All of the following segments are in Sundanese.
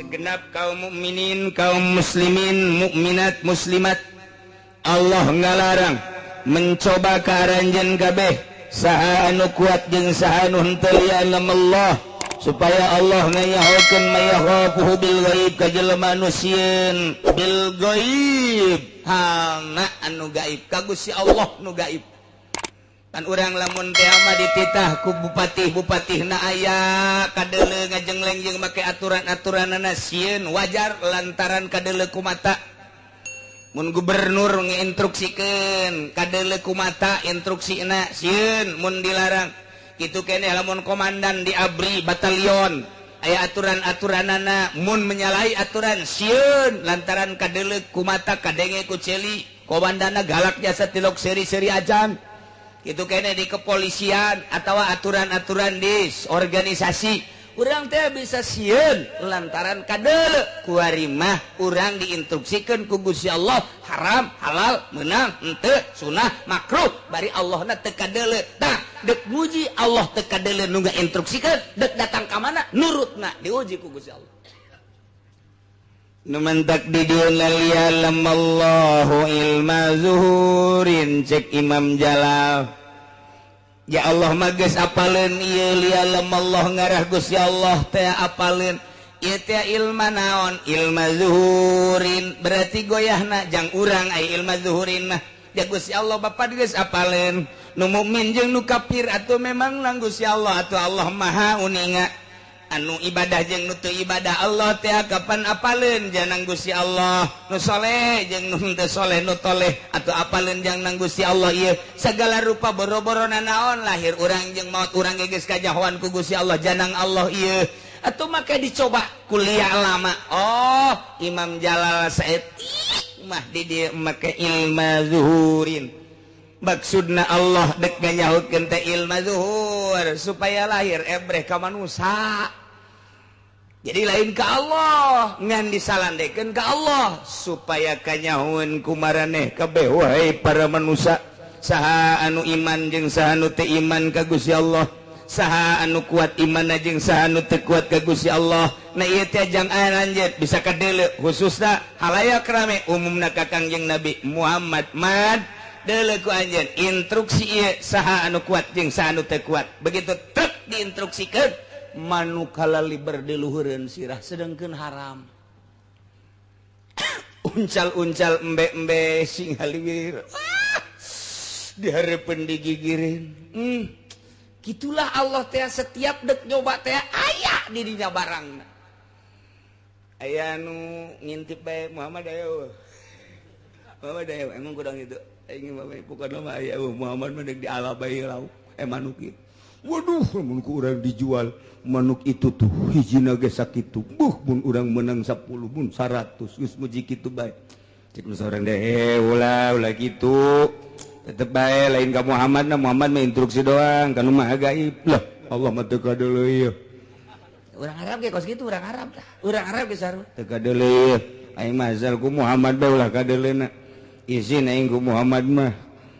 Segenap kaum mukminin, kaum muslimin, mukminat, muslimat, Allah ngalarang mencoba ka aranjeun kabeh saha anu kuat jeung saha anu henteu li'alam Allah, supaya Allah ngayahokeun mayakhafuhu bil ghaib ka jelema anu sieun bil ghaib, halna anu gaib ka Gusti Allah nu gaib. Kan urang lamun teh mah dititah ku bupati-bupatihna aya kadeuleu ngajengleng jeung make aturan-aturanana sieun, wajar lantaran kadeuleu ku mata. Mun gubernur nginstruksikeun kadeuleu ku mata instruksina sieun mun dilarang. Kitu keneh lamun komandan di ABRI batalion aya aturan-aturanana mun menyalahi aturan sieun lantaran kadeuleu ku mata, kadenge ku celi, komandana galak jasa tilok seri-seri ajan. Itu kene di kepolisian atau aturan-aturan di organisasi urang teh bisa sieun lantaran kadeuleu. Kuari mah urang diinstruksikeun ku Gusti Allah haram halal, meunang henteu, sunah makruh, bari Allahna teu kadeuleu. Tah dek muji Allah teu kadeuleu nu ngainstruksikeun, dek datang ka mana nurutna diuji ku Gusti Allah. Nu mentak di dieu liya'lamallahu ilma zuhurin, cek Imam Jalal. Ya Allah mah geus apaleun ieu liya'lamallah, ngarah Gusti Allah teh apaleun ieu teh ilma naon, ilma zuhurin, berarti goyahna jang urang ai ilma zuhurin mah. Ya Gusti Allah Bapa geus apaleun nu mukmin jeung nu kafir atuh memang nang Gusti Allah atuh Allah Maha uninga. Anu ibadah jeung nu teu ibadah Allah teh kapan apaleun janang Gusti Allah, nu soleh jeung nu teu soleh, nu toleh atuh apaleun jang nang Gusti Allah. Ieu segala rupa boro-borona naon lahir urang jeung maot urang ge geus kajahoan ku Gusti Allah janang Allah ieu atuh make dicoba kuliah lama. Oh Imam Jalal saeutik mah di dieu make ilma zuhurin, maksudna Allah dek nganyahutkeun teh ilma zuhur supaya lahir ebreh ka manusa. Jadi lain ke Allah ngan disalandekeun ka Allah supaya kanyahoeun ku maraneh kabeh, wahai para manusia, saha anu iman jeung saha anu teu iman ka Gusti Allah, saha anu kuat imanna jeung saha anu teu kuat ka Gusti Allah. Nah ieu teh jang lanjut bisa kadeuleu khususna halayak rame umumna ka Kangjeng Nabi Muhammad mad deuleu ku anjeun instruksi ieu saha anu kuat jeung saha anu teu kuat. Begitu truk diinstruksikeun manuk halaliber di luhureun sirah sedengkeun haram. Uncal-uncal embe-embe sing haliwir dihareupeun digigirin. Gitulah Allah teh setiap dek nyoba teh aya di dinya barangna. Aya nu ngintip bae Muhammad ayo. Muhammad ayo emang kurang itu. Aing mah bukan mah aya Muhammad mah deuk diala bae lauk manuk ieu. Waduh mun ku urang dijual manuk itu tuh hijina ge sakitu. Buh mun urang menang 10 mun 100 geus muji kitu bae. Cek nu saurang deh ulah ulah kitu. Tetep bae lain ka Muhammad na Muhammad mah instruksi doang ka nu maha gaib. Lah Allah mah teu kadeuleu ieu. Urang Arab ge kos kitu, urang Arab tah. Urang Arab ge sarua teu kadeuleu ieu. Aing mah asal ku Muhammad bae ulah kadeuleuna. Izin aing ku Muhammad mah.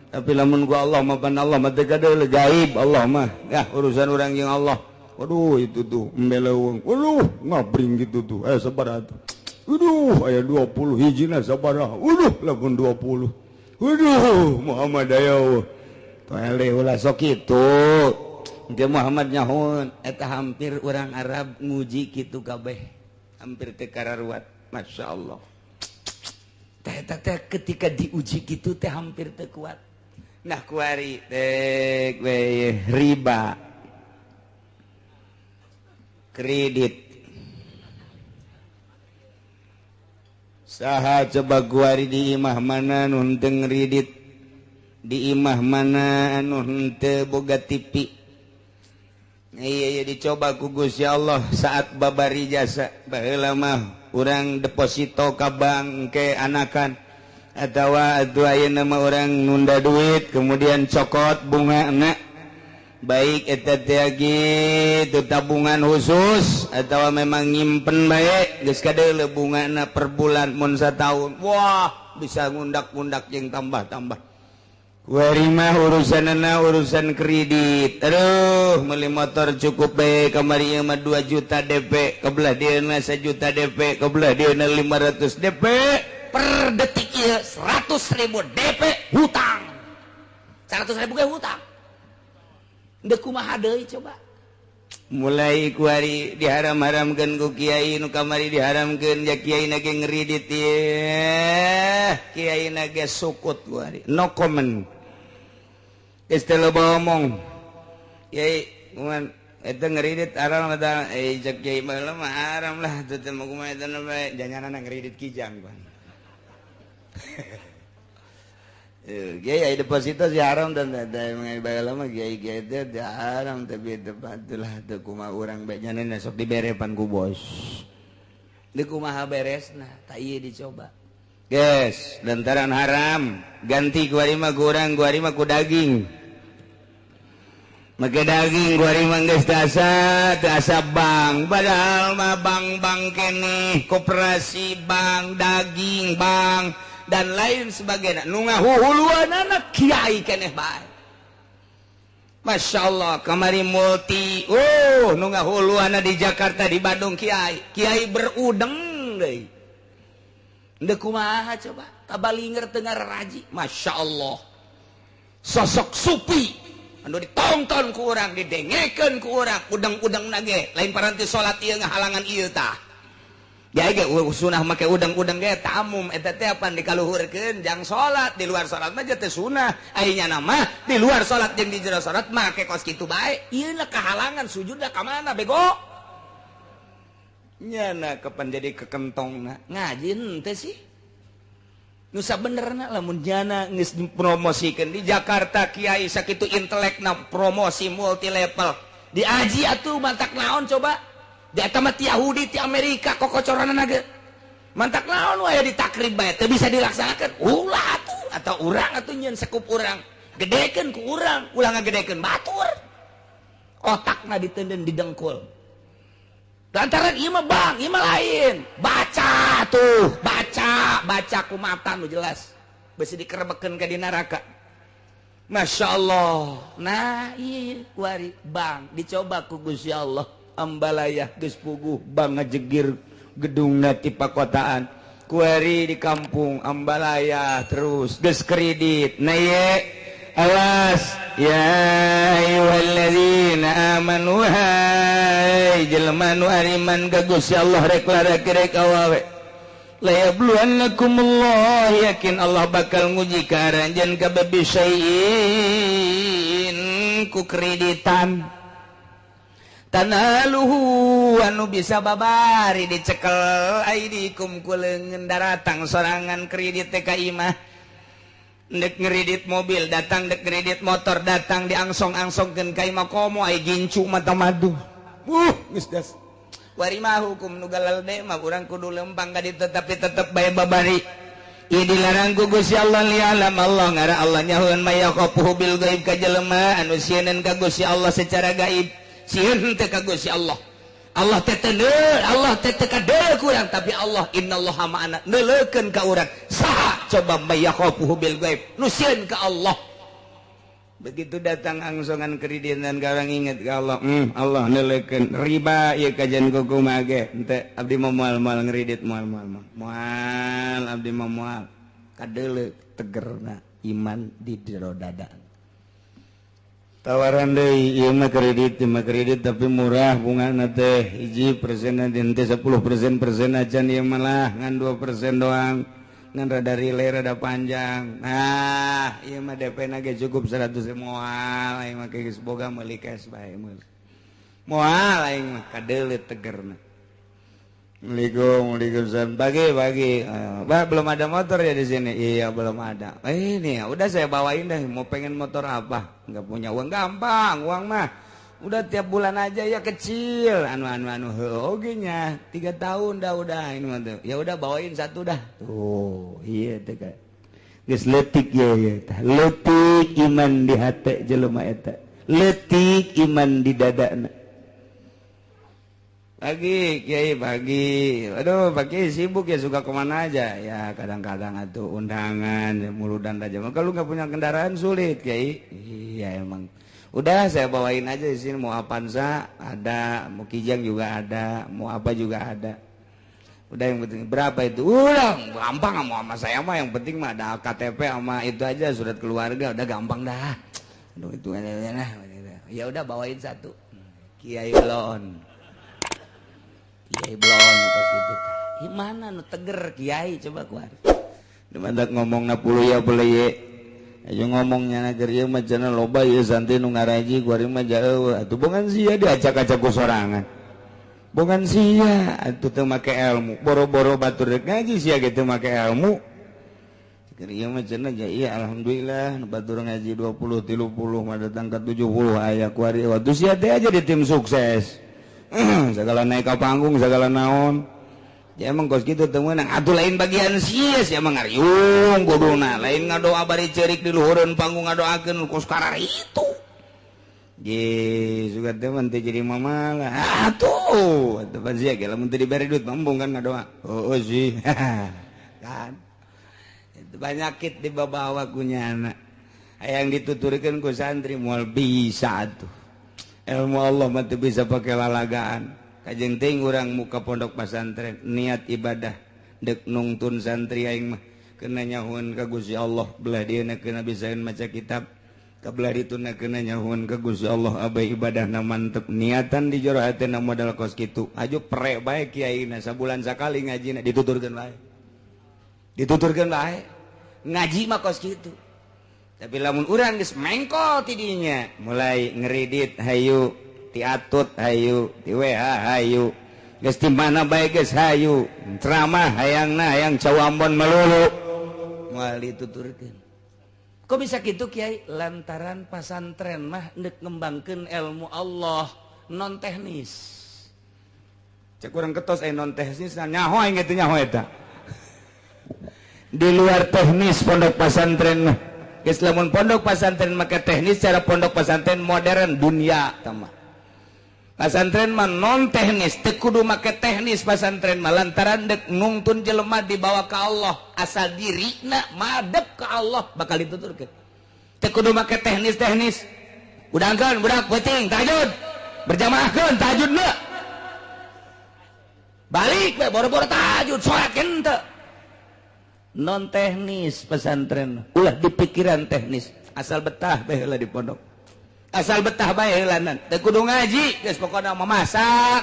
Tapi lamun ku Allah mah pan Allah mah teu kadeuleu gaib Allah mah. Yah urusan urang jeung Allah. Waduh itu tuh embe leuweung. Waduh ngabring gitu tuh. Sabaraha tuh. Waduh aya 20 hijina sabaraha. Waduh lamun 20. Waduh Muhammad ayo. Toele ulah sok kitu. Engke Muhammad nyahoeun eta hampir urang Arab nguji kitu kabeh. Hampir teu kararuat. Masya Allah. Teh teh ketika diuji kitu teh hampir teu kuat. Nah kuari teh riba kredit saha coba kuari di imah mana nu henteu ngredit, di imah mana anu henteu boga TV. Iya dicoba ku Gusti Allah saat babari jasa baheula mah urang deposito ka bank ke anakan atawa atuh ayeuna mah urang nunda duit kemudian cokot bungana baik eta teh gitu tabungan khusus atawa memang nyimpen bae geus kadeuleu bungana per bulan mun sataun, wah bisa ngundak-ngundak jeung tambah-tambah. Warima urusanana urusan kredit. Aduh, meuli motor cukup bae kamari ieu mah 2 juta DP, kebelah dieuna 1 juta DP, kebelah dieuna 500 DP. Per detik ieu 100.000 DP hutang. 100.000 ge hutang. Deuk kumaha deui coba? Mulai kuari diharam-haramkeun ku kiai nu kamari diharamkeun ja kiai na ge ngridit ieu. Kiai na ge sukut kuari. No comment. Geus teu loba omong. Kiai kuman eta ngridit haram eta cek kiai baheula mah haram lah teu teh mah kumaha eta bae janganana ngridit kijang pan. Kiai deposito si haram dan baheula mah kiai kiai teh haram tapi itulah teu kumaha urang bae nyanana sok diberepan ku bos. Deuk kumaha beresna tah ieu dicoba. Guys, lantaran haram ganti ku ari mah ku urang ku ari mah ku daging. Make daging ku ari mah geus teu asa bank, padahal mah bank-bank keneh, koperasi bank, daging bank dan lain sebagainya. Nu ngahuhuluanana kiai keneh bae. Masya Allah, kamari multi, nu ngahuluanana di Jakarta, di Bandung kiai, kiai berudeng deui. Deuk kumaha coba? Tabalinger teu ngaraji. Masya Allah. Sosok supi anu ditonton ku urang, didengekeun ku urang, udang-udang nage, lain paranti salat ieu ngahalangan ieu tah. Ya ge sunah make udang-udang ge tamum eta teh apan dikaluhurkeun jang salat, di luar salat mah teh sunah. Ai nyana mah di luar salat jeung di jero salat make kos kitu bae. Ieu lah kahalangan sujudna ka mana bego? Nyana kapan jadi kekentongna ngaji henteu sih. Nu sabenerna lamun nyana geus dipromosikeun di Jakarta kiai sakitu intelekna promosi multi level. Diaji atuh mantak naon coba? Di eta mah ti Yahudi ti Amerika kokocoranna ge. Mantak naon wae ditakrib bae teu bisa dilaksanakeun. Ulah atuh atau urang atuh nyeun sekup urang. Gedekeun ku urang, ulah ngagedekeun batur. Otakna ditenden didengkul. Lantaran ieu mah bang, ieu mah lain. Baca tuh, baca, baca ku mata nu jelas. Besi dikerebekeun ka di neraka. Masya Allah. Nah, ieu kuari bang, dicoba ku Gusti Allah. Ambalaya geus puguh bang ngajegir gedungna ti pakotaan. Kuari di kampung Ambalaya terus geus kredit. Nah ieu awas ya ayyuhalladzina amanu hai jelema nu ariman ka Gusti Allah rek larek rek awawe la yabluwannakumullah yakin Allah bakal nguji ka aranjeun kabeh bisyai'in ku kreditan tanaluhu anu bisa babari dicekel aidikum ku leungeun daratang sorangan kredit teh ka imah. Dek ngeridit mobil datang, dek ngeridit motor datang, diangsong-angsongkeun ka imah komo ai gincu mata madu. Geus das. Wari mah hukum nu galalde mah urang kudu lempang ka ditu tapi tetep bae babari. Ieu dilarang ku Gusti Allah lialam Allah ngara Allah nyahoeun mayaqafuhu bil gaib ka jelema anu sieun ka Gusti Allah secara gaib. Sieun teh ka Gusti Allah. Allah teh teu Allah teh teu kadeuleu ku urang tapi Allah innallaha ma'ana neuleukeun ka urang. Saha coba mayakhafuhu bil gaib nu sieun ka Allah. Begitu datang angsongan kreditan ka urang inget ka Allah, Allah neuleukeun riba ieu kajian ku kumaha ge henteu abdi mah moal-moal ngredit moal-moal moal abdi mah moal kadeuleu tegerna iman di jero dada. Tawaran deui ieu mah kredit tapi murah bungana teh hiji persen teh 10% persen acan ieu malah ngan 2% doang ngan rada relay rada panjang. Nah ieu mah DP na ge cukup 100 moal aing mah geus boga meuli cash bae meuli moal aing mah kadeuleu tegerna. Assalamualaikum, waalaikumsalam. Pagi, pagi. Bah, belum ada motor ya di sini? Iya, belum ada. Ini ya, udah saya bawain deh. Mau pengen motor apa? Nggak punya uang, gampang, uang mah. Udah tiap bulan aja ya kecil. Anu anu anu oge nya. 3 tahun dah udah ini mah tuh. Ya udah bawain satu dah. Tuh, iya teh ka. Geus leutik ye ye tah. Leutik iman di hate jelema eta. Leutik iman di dadana. Pagi Kiai, pagi. Aduh, pagi sibuk ya, suka kemana aja ya, kadang-kadang atuh undangan muludan aja. Kalau nggak punya kendaraan sulit Kiai. Iya emang. Udah saya bawain aja di sini, mau Avanza ada, mau Kijang juga ada, mau apa juga ada. Udah yang penting berapa itu? Udah gampang, mau sama saya mah yang penting mah ada KTP sama itu aja, surat keluarga udah gampang dah. Aduh itu nah. Ya udah bawain satu. Kiai Blon. Kiai Blon pas gitu. Gimana nu teger Kiai coba keluar. Dimandak ngomong na puluh ya boleh ye. Ayo ngomongnya na ieu mah cenah loba ieu santri nu ngaraji kuari mah jauh. Atuh bongan sia diacak-acak ku sorangan. Bongan sia atuh teu make ilmu. Boro-boro batur rek ngaji sia ge teu make ilmu. Keur ieu mah cenah ja iya alhamdulillah nu batur ngaji 20 30 mah datang ka 70 aya kuari. Atuh sia teh aja di tim sukses. Segala naik ke panggung segala naon. Ya emang kos gitu teu meunang atuh lain bagian sia sia mah ngariung kuduna lain ngadoa bari ceurik di luhureun panggung ngadoakeun kos karar itu. Ye suka teh mah teu jadi mamalah. Atuh atuh pan sia ge lamun teu dibere duit mah embung kan ngadoa. Oh sih. Kan. Itu banyakit dibawa ku nyana. Hayang dituturkeun ku santri moal bisa atuh. Ilmu Allah mah teu bisa pake lalagaan. Kajeng teuing urang muka pondok pesantren niat ibadah dek nungtun santri aing mah kena nyahuan ka Gusti Allah belah dieuna kena bisaeun maca kitab ka belah dituna kena nyahuan ka Gusti Allah abai ibadahna mantep niatan di jero hatena modal kos kitu aju pre bae kiaina sabulan sakali ngajina dituturkeun bae ngaji mah kos kitu. Tapi lamun urang geus mengkol ti dinya mulai ngeridit hayu ti atut hayu ti WH hayu geus ti mana bae geus hayu ceramah hayangna hayang cawambon melulu moal dituturkeun. Kok bisa kitu Kiai? Lantaran pasantren mah deuk ngembangkeun ilmu Allah non teknis. Cek urang ketos aya non teknis nyaho aing teh nyaho eta. Di luar teknis pondok pasantren mah. Geus lamun pondok pasantren make teknis cara pondok pasantren modern dunia tah. Pasantren mah non teknis, teu kudu make teknis pasantren mah lantaran dek nungtun jelema dibawa ke Allah, asal dirina madep ke Allah bakal dituturkeun. Teu kudu make teknis-teknis. Udangkeun budak peuting tahajud. Berjamaahkeun tahajudna. Balik we boro-boro tahajud salat henteu. Non teknis pesantren, ulah dipikiran teknis, asal betah bae heula di pondok. Asal betah bae heulanan teu kudu ngaji geus pokona mah masak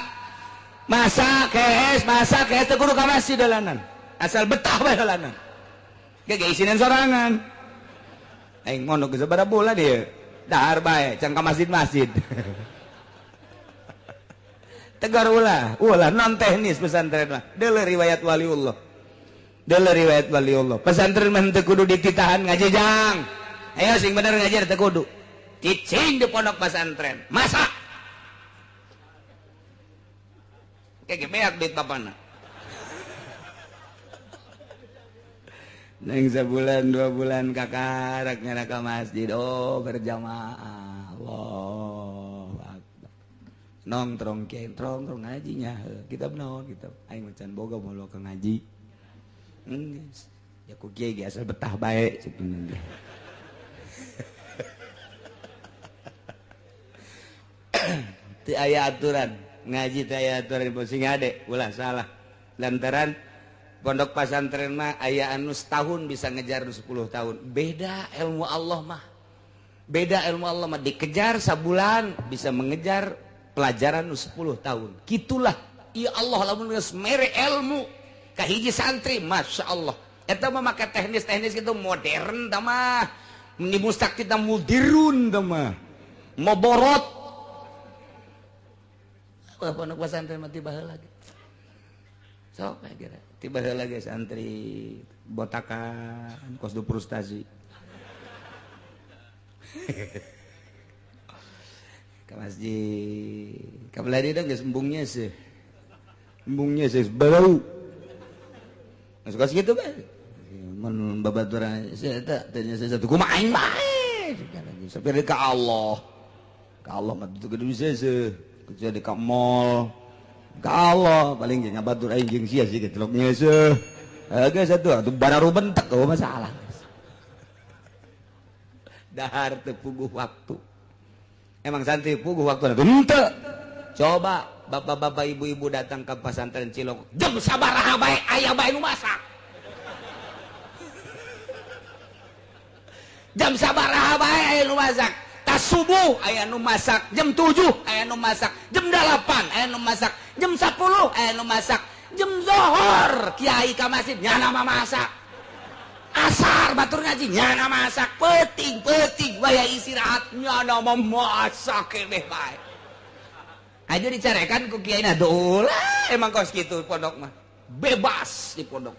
masak kees teu kudu ka masjid heulanan asal betah bae heulanan ge ge isinan sorangan aing mondok geus sabaraha bulan ieu dahar bae can ka masjid-masjid. Tegar ulah ulah non teknis pesantren mah deuleu riwayat waliullah deuleu riwayat waliullah pesantren mah teu kudu dititahan ngaji jang ayo sing bener ngaji teu kudu cicing di pondok pesantren masak kayak beak duit bapana neng sebulan 2 bulan kakarak nyana ka masjid oh berjamaah Allahu akbar nongtrong kiai nongtrong ngajinya kitab naon kitab aing macan boga moal ka ngaji geus ya ku kiai ge asal betah bae cek teu aya aturan ngaji teu aya aturan sing ade ulah salah lantaran pondok pasantren mah aya anu setahun bisa ngejar 10 tahun beda ilmu Allah mah beda ilmu Allah mah dikejar sabulan bisa mengejar pelajaran 10 tahun gitulah ya Allah lamun geus mere ilmu ka hiji santri Masya Allah eta mah make teknis-teknis gitu modern tah mah ni mustaqid mudirun tah mah moborot pondok pesantren mah tiba heula ge. Sok kira tiba heula ge santri botakan kos du frustasi. Ka masjid. Ka belah dieu geus embungnya sih. Embungnya sih bau. Masuk kos kitu bae. Mun babaturan saya eta teh nya satu kumaha aing bae. Sampai ka Allah. Ka Allah mah teu kudu bisa sih. Kecuali ka mall, Ka Allah paling ge ngabatur aing jeung sia sih tilok nyeuseuh. Geus atuh atuh bararu bentek eueuh masalah. Dahar teu puguh waktu. Emang santri puguh waktu henteu. Coba bapak-bapak ibu-ibu datang ke pesantren Cilok jam sabaraha bae aya bae nu masak. Jam sabaraha bae aya nu masak. Tas subuh aya nu masak, jam 7 aya nu masak, jam 8 aya nu masak, jam 10 aya nu masak, jam zohor kiai ka masjid nyana masak. Asar batur ngaji nyana masak, peuting-peuting waya istirahat nyana memasak keneh bae. Aja dicarekan ku kiai na dolah emang kos kitu pondok mah. Bebas di pondok.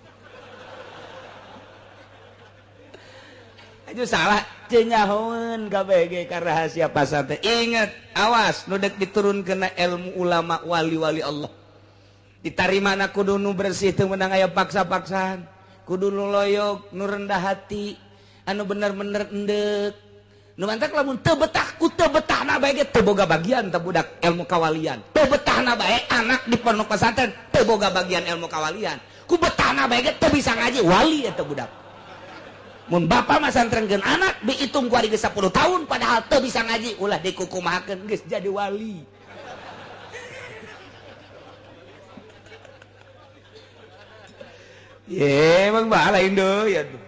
Aja salah cenyahoeun kabeh ka rahasia pasantren. Ingat, awas nu deuk diturunkeun ilmu ulama wali-wali Allah. Ditarimana kudu nu bersih teu meunang aya paksa-paksaan. Kudu nu loyok, nu rendah hati, anu bener-bener endek. Nu mantak lamun teu betah ku teu betahna bae ge teu boga bagian teh budak ilmu kawalian. Teu betahna bae anak di pondok pesantren teu boga bagian ilmu kawalian. Ku betahna bae ge teu bisa ngaji wali eta budak. Mun bapak masantrenkeun anak dihitung ku ari geus 10 tahun padahal teu bisa ngaji ulah dikukumahakeun geus jadi wali. Ye emang bah lain deui atuh.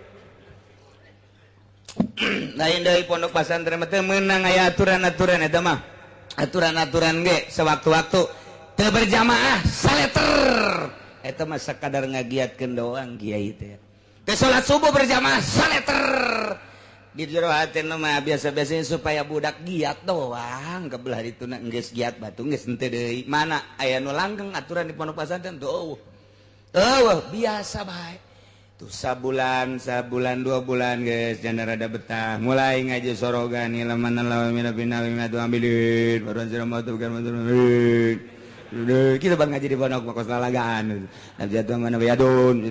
Lain deui pondok pesantren mah teu meunang aya aturan-aturan eta mah. Aturan-aturan ge sewaktu-waktu teu berjamaah saleter. Eta mah sakadar ngagiatkeun doang kiai teh. Salat subuh berjamaah saleter di jero hati mah biasa-biasanya supaya budak giat doang kebelah dituna geus giat batu geus henteu deui mana aya nu langgeng aturan di pondok pesantren tuh eueuh biasa bae tuh sabulan sabulan 2 bulan geus janda rada betah mulai ngaji sorogan ilaman lawan mina bina tu ambilin baruan ceramah tuh bukan kita bang ngaji di pondok mah kos lalagaan. Nabi jatuh mana bayadun.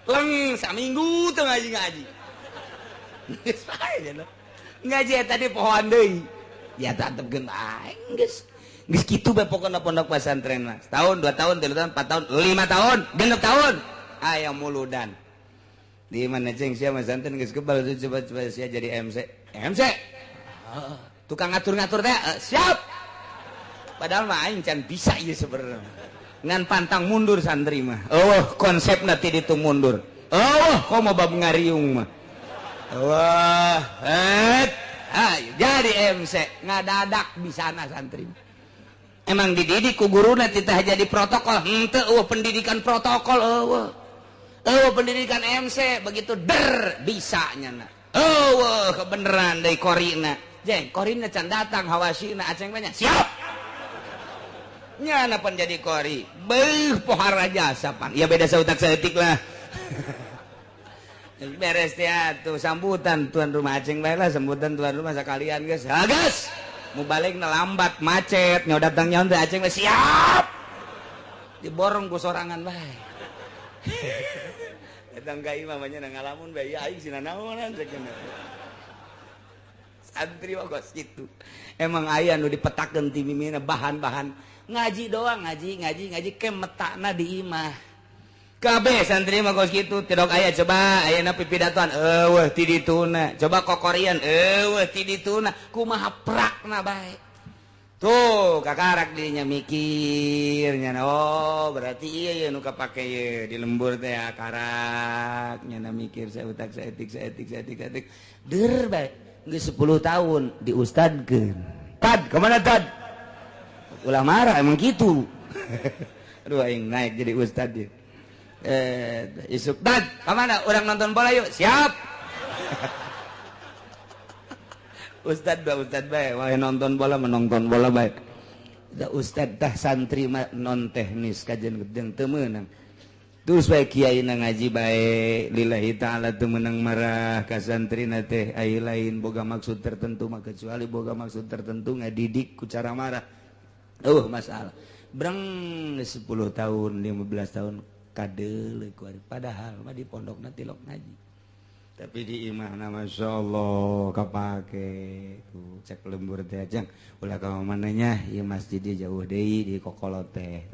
Leng saminggu teu ngaji-ngaji. Geus bae ngaji eta di pohoan deui. Ya tetepkeun bae geus. Geus kitu bae pokona pondok pesantren mah. Setahun, 2 tahun, 3 tahun, 4 tahun, 5 tahun, 6 tahun aya muludan. Di mana ceng sia masantren geus kebal coba-coba sia jadi MC. MC. Tukang ngatur-ngatur teh siap. Padahal mah aing can bisa ieu sebenarnya. Ngan pantang mundur santri mah. Eueuh konsepna ti ditu mundur. Eueuh komo bab ngariung mah. Wah, ayo jadi MC ngadadak bisana santri. Emang dididik ku guruna titah jadi protokol. Henteu eueuh pendidikan protokol eueuh. Eueuh pendidikan MC begitu der bisa nyana. Eueuh kebeneran deui korina. Jeng, korina can datang hawasina aceng banyak. Siap. Nyana pan jadi kori. Beuh pohara jasa pan. Ya beda sautak saeutik lah. Beres teh atuh sambutan tuan rumah aceng bae lah, sambutan tuan rumah sakalian geus. Ha geus. Mu balikna lambat macet, nyaw datang nyaon teh aceng bae siap. Diborong ku sorangan bae. Datang ka imah mah nya ngalamun bae ya aing sina naonan sakeuna. Santri mah kos kitu. Emang aya nu dipetakeun ti mimina bahan-bahan ngaji doang ngaji ngaji ngaji ke metakna di imah. Kabeh santri mah kos kitu tidok aya coba ayeuna pipidatoan eueuh ti dituna. Coba kokorian eueuh ti dituna kumaha prakna bae. Tuh kakarak dirinya mikir nyana oh berarti iya ya nu kapake ye di lembur teh karak nyana mikir saya utak saeutik saeutik saeutik saeutik der bae. Geus 10 tahun diustadkeun. Tad, kemana tad? Ulah marah emang gitu. Aduh aing naik jadi ustad dia. Isuk tad, kemana? Urang nonton bola yuk. Siap. Ustad dua ustad bae, wah nonton bola menonton bola bae. Da ustad tah santri mah non teknis kajian gedeng teu meunang. Terus bae kiai na ngaji bae lillahi ta'ala teu meunang marah ka santrina teh ai lain boga maksud tertentu mah kecuali boga maksud tertentu ngadidik ku cara marah. Masalah. Breng 10 tahun 15 tahun kadeuleuh ku ari padahal mah di pondokna tilok ngaji. Tapi di imahna Masya Allah kapake tuh cek lembur teh jang ulah ka mananya ieu masjid dia jauh deui di kokolot teh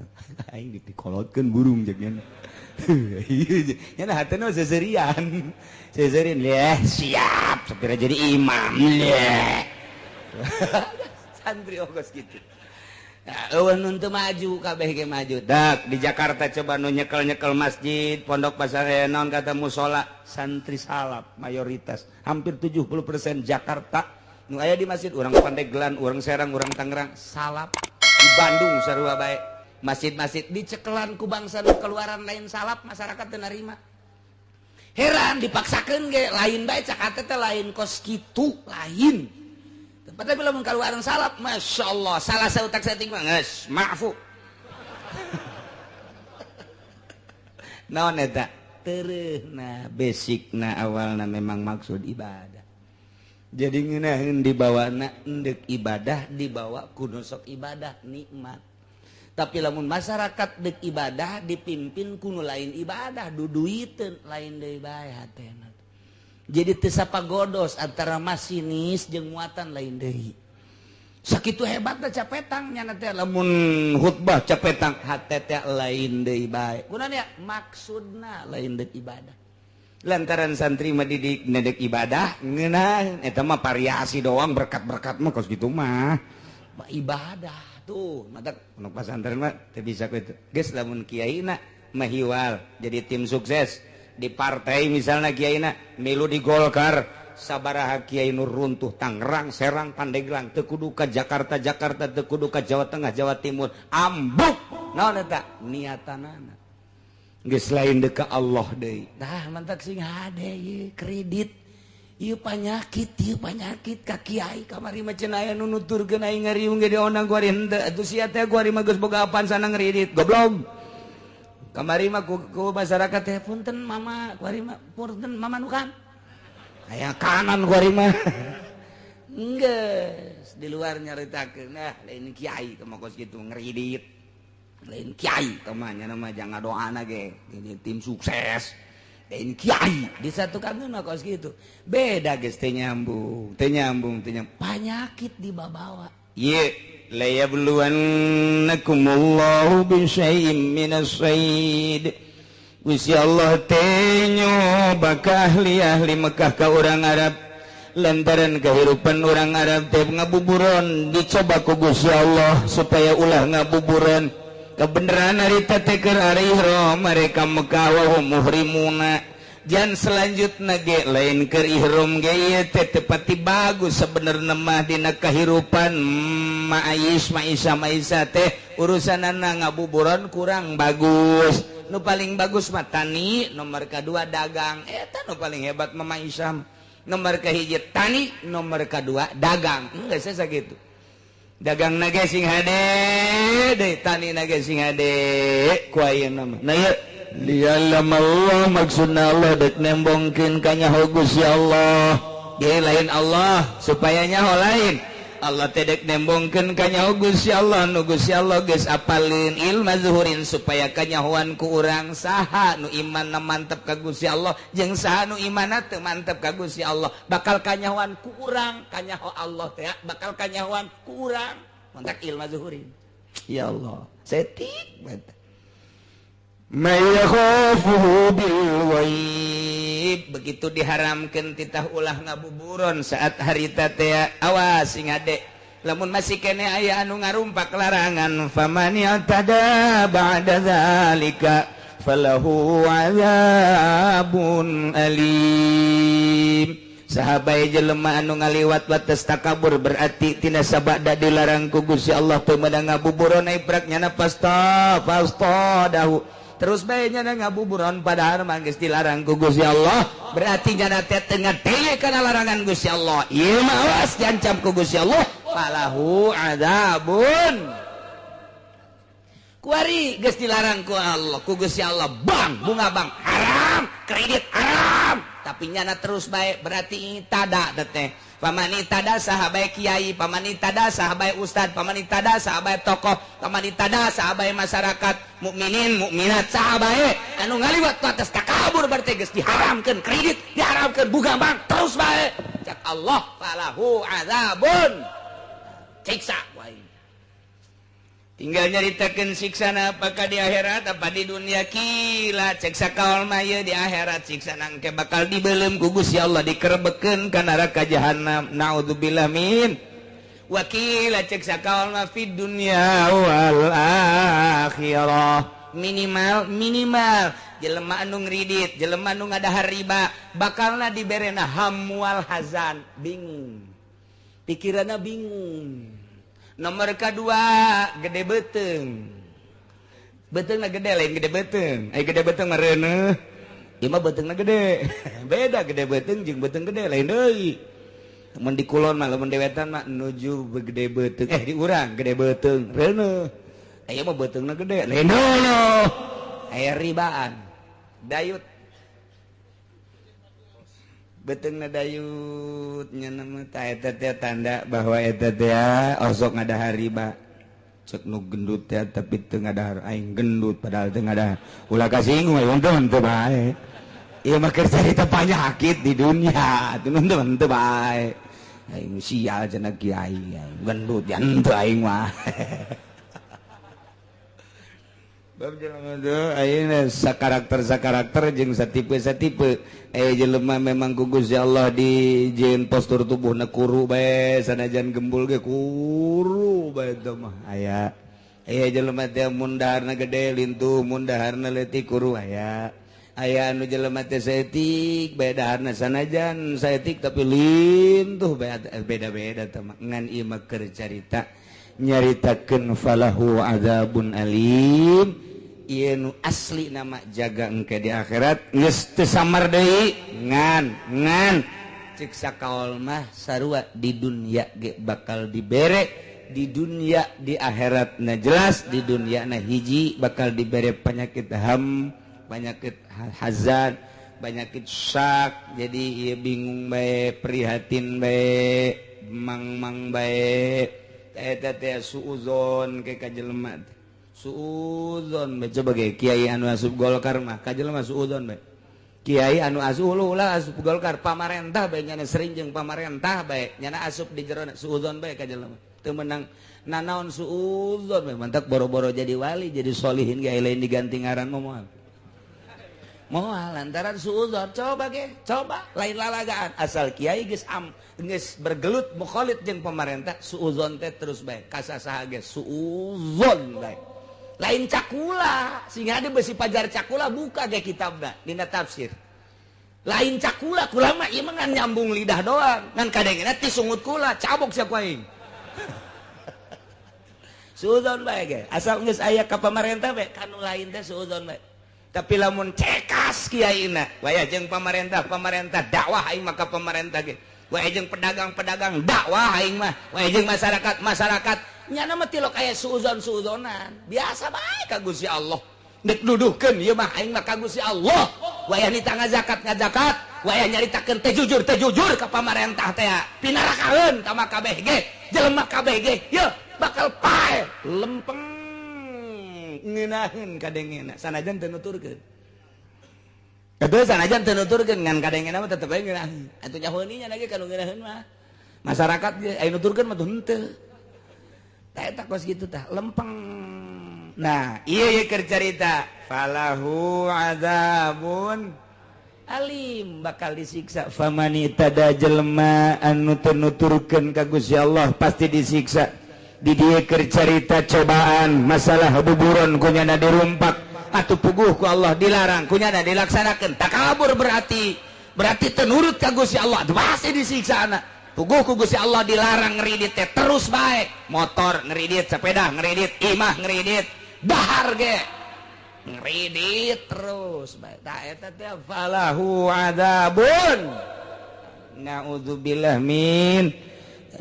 aing dikolotkeun burung jeung nya nya hatena seserian seserian leh siap sapira jadi imam leh santri ogos kitu. Eueuh nu teu maju kabeh ge maju. Dak di Jakarta coba nu nyekel-nyekel masjid, pondok pesantren naon kata musola, santri salaf mayoritas hampir 70% Jakarta nu aya di masjid urang Pandeglang, urang Serang, urang Tangerang salaf. Di Bandung sarua bae. Masjid-masjid dicekelan ku bangsa nu keluaran lain salaf masyarakat teu narima. Heran dipaksakeun ge lain bae cak hate teh lain kos kitu lain. Tapi lamun keluaran salaf, Masya Allah, salah sautak saeutik mah geus maafu. Naon eta? Tereuhna basicna awalna memang maksud ibadah. Jadi ngeunaheun dibawana endek ibadah dibawa ku nu sok ibadah nikmat. Tapi lamun masyarakat dek ibadah dipimpin ku nu lain ibadah duduiteun lain deui bae hatena. Jadi teu sapagodos antara masinis jeung muatan lain deui. Sakitu hebatna capetang nya teh lamun khutbah capetang hate teh lain deui bae. Kunaon ya? Maksudna lain deui ibadah. Lantaran santri mah didik nedek ibadah ngeunah eta mah variasi doang berkat-berkat mah kos kitu mah. Ibadah tuh matak pondok pesantren mah teu bisa kitu. Geus lamun kiaina mahiwal jadi tim sukses di partai misalnya kiaina milu di Golkar sabaraha kiai nu runtuh Tangerang Serang Pandeglang teu kudu ka Jakarta Jakarta teu kudu ka Jawa Tengah Jawa Timur ambuk naon eta niatanana geus lain deuk ka Allah deui tah mantak sing hade ieu kredit ieu penyakit ka kiai kamari mah cenah aya nu nuturkeun aing ngariung ge diondang ku ari henteu atuh sia teh ku ari mah geus boga apaan sana ngredit goblok. Kamari mah ku masyarakat teh punten mama kuari mah punten mama nu kan aya kanan kuari mah geus di luar nyaritakeun nah lain kiai kumaha kos kitu ngridit lain kiai kumaha nya mah jangan doana ge ini tim sukses lain kiai disatukan mah kos kitu beda geus teu nyambung teu nyambung teu nyambung panyakit dibabawa ieu layabluwannakumullahu bisyai'im minas sayd. Gusti Allah teh nyoba ka ahli-ahli Mekah ka urang Arab lantaran kehidupan urang Arab teh ngabuburon dicoba ku Gusti Allah supaya ulah ngabuburon kebenaran harita teh keur ari ihram mereka Mekah wa hum muhrimuna. Jan selanjutna ge lain keur ihram ge ieu teh tepati bagus sebenarna mah dina kahirupan maais maisa maisa teh urusanana ngabuburon kurang bagus. Nu paling bagus mah tani, nomor kadua dagang. Eta nu paling hebat mah maisa. Nomor kahiji tani, nomor kadua dagang. Geus sakitu. Dagang na ge sing hade deui, tani na ge sing hade ku ayeuna mah. Nah ieu lialam Allah maksudna Allah dek nembongkeun ka nyaho Gusti Allah ge lain Allah supaya nyaho lain Allah teh dek nembongkeun ka nyaho Gusti Allah nu Gusti Allah geus apaleun ilma zuhurin supaya kanyahoan ku urang saha nu imanna mantep ka Gusti Allah jeung saha nu imanna teu mantep ka Gusti Allah bakal kanyahoan ku urang kanyaho Allah teh bakal kanyahoan ku urang mantak ilma zuhurin ya Allah setik banget. Mayakhafuhu bil ghaib begitu diharamkeun titah ulah ngabuburon saat harita teh awas sing hade lamun masih kene aya anu ngarumpak larangan faman yatada ba'da zalika falahu azabun alim. Sahabai jelema anu ngaliwat wates takabur berarti tina sabada dilarang ku Gusti Allah teu meunang ngabuburon iprak nyana pasta dahu terus bae nyana ngabuburon padahal mah geus dilarang ku Gusti Allah berarti nyana teh teu ngadenge kana larangan Gusti Allah ieu mah awas diancam ku Gusti Allah falahu adzabun kuari geus dilarang ku Allah ku Gusti Allah bang bunga bang haram kredit haram Tapi nyana terus baik berarti tada teh. Pamani tada saha bae kiai, pamani tada saha bae ustad, pamani tada saha bae tokoh, pamani tada saha bae masyarakat, mukminin, mukminat saha bae anu ngaliwat ku atas takabur berarti geus diharamkeun kredit, diharamkeun bunga bank terus bae. Cak Allah falahu azabun. Siksa wae. Tinggal nyaritakeun siksana apakah di akhirat apa di dunia kila cek sakaol mah ieu di akhirat siksana engke bakal dibeuleum ku Gusti Allah dikerebekeun ka neraka jahanam naudzubillah min wa qila cek sakaol mah fid dunya wal akhirah minimal minimal jelema anu ngridit jelema anu ngadahar riba bakalna diberena hamwal hazan bingung pikiranna bingung. Nomor kedua gede beteng betengna gede lain gede beteng ai gede beteng mah reuneuh ieu mah betengna gede beda gede beteng jeung beteng gede lain deui mun di kulon mah lamun dewetan mah nuju gede beteng di urang gede beteng reuneuh aya mah betengna gede lain deui aya ribaan dayut betengna dayut nya nama ta eta teh tanda bahwa eta teh osok ngadahar riba cek nu gendut teh tapi teu ngadahar aing gendut padahal teu ngadahar ulah kasinggung aya teu teu bae ieu mah keur carita penyakit di dunia atuh teu teu bae aing sial cenah kiai gendut ya henteu aing mah. Bab jelema teh ayeuna sakarakter-sakarakter jeung satipe-satipe jelema memang ku Gusti Allah dijieun postur tubuhna kuru bae sanajan gembul ge kuru bae teh mah aya jelema teh mun daharna gede lintuh mun daharna leutik kuru aya aya anu jelema teh saeutik bae daharna sanajan saeutik tapi lintuh bae beda-beda teh mah ngan ieu mah keur carita nyaritakeun falahu adzabun alim. Ieu nu asli nama jaga engke di akhirat geus teu samar deui ngan ngan cek sakaol mah sarua di dunia ge bakal dibere di dunia di akhirat na jelas di dunia na hiji bakal dibere penyakit ham penyakit hazan penyakit syak jadi ieu bingung bae prihatin bae mang-mang bae eta teh suuzon ke ka jelema suuzon bae coba ge kiai anu asup Golkar mah ka jelema suuzon bae kiai anu asup ulah asup Golkar pamarentah bae nyana sering jeung pamarentah bae nyana asup di jero suuzon bae ka jelema teu meunang nanaon suuzon bae mantak boro-boro jadi wali jadi solihin ge lain diganti ngaran mah moal moal lantaran suuzon coba ge coba lain lalagaan asal kiai geus geus bergelut mukhalid jeung pamarentah suuzon teh terus bae kasasaha ge suuzon bae lain cakula sehingga ada besi pajar cakula buka ge kitabna dina tafsir lain cakula kula mah ieu mah ngan nyambung lidah doang ngan kadengena ti sungut kula cabok sia ku aing suuzon bae ge asal geus aya ka pamarentah bae kanu lain teh suuzon bae tapi lamun cekas kiaina waya jeung pamarentah pamarentah dakwah aing mah ka pamarentah ge waya jeung pedagang-pedagang dakwah aing mah waya jeung masyarakat masyarakat nyana mah tilok aya suuzon-suuzonan biasa bae ka Gusti Allah nek nuduhkeun ieu mah aing mah ka Gusti Allah wayah nita ngazakat ngazakat wayah nyaritakeun teh jujur ka pamarentah teh pinarakaeun ka kabeh ge jelema kabeh ge yeuh bakal pae lempeng ngeunaheun kadengena sanajan teu nuturkeun atuh sanajan teu nuturkeun ngan kadengena mah tetep bae ngeunaheun atuh nyahoeun nya lagi kanu ngeunaheun mah masyarakat ge aya nuturkeun mah tuh henteu tah eta kos kitu tah lempeng. Nah ieu ye keur carita falahu adzabun alim bakal disiksa famani tada jelema anu teu nuturkeun ka Gusti Allah pasti disiksa. Di dieu keur carita cobaan masalah buburon kunyana dirumpak atuh puguh ku Allah dilarang kunyana dilaksanakeun takabur berarti berarti teu nurut ka Gusti Allah pasti disiksa anak. Puguh ku Gusti Allah dilarang ngeridit teh terus bae motor ngeridit sepeda ngeridit imah ngeridit dahar ge ngeridit terus bae tah eta teh falahu adzabun naudzubillah min.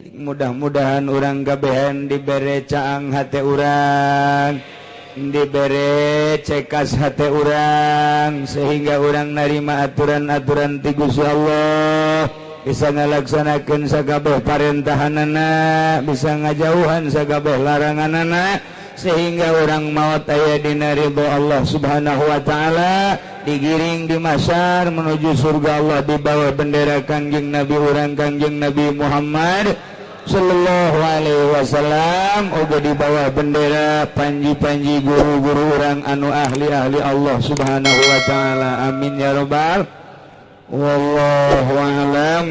Mudah-mudahan urang kabehan dibere caang hate urang. Dibere cekas hate urang sehingga urang narima aturan-aturan ti Gusti Allah, bisa ngalaksanakeun sakabeh parentahanana, bisa ngajauhan sakabeh laranganana, sehingga urang maut aya dina ridho Allah Subhanahu wa taala, digiring di mahsyar menuju surga Allah di bawah bendera Kangjeng Nabi urang, Kangjeng Nabi Muhammad Sallallahu Alaihi Wasallam, oge di bawah bendera panji-panji guru-guru urang anu ahli-ahli Allah Subhanahu wa taala. Amin ya robbal. Wallahu alam.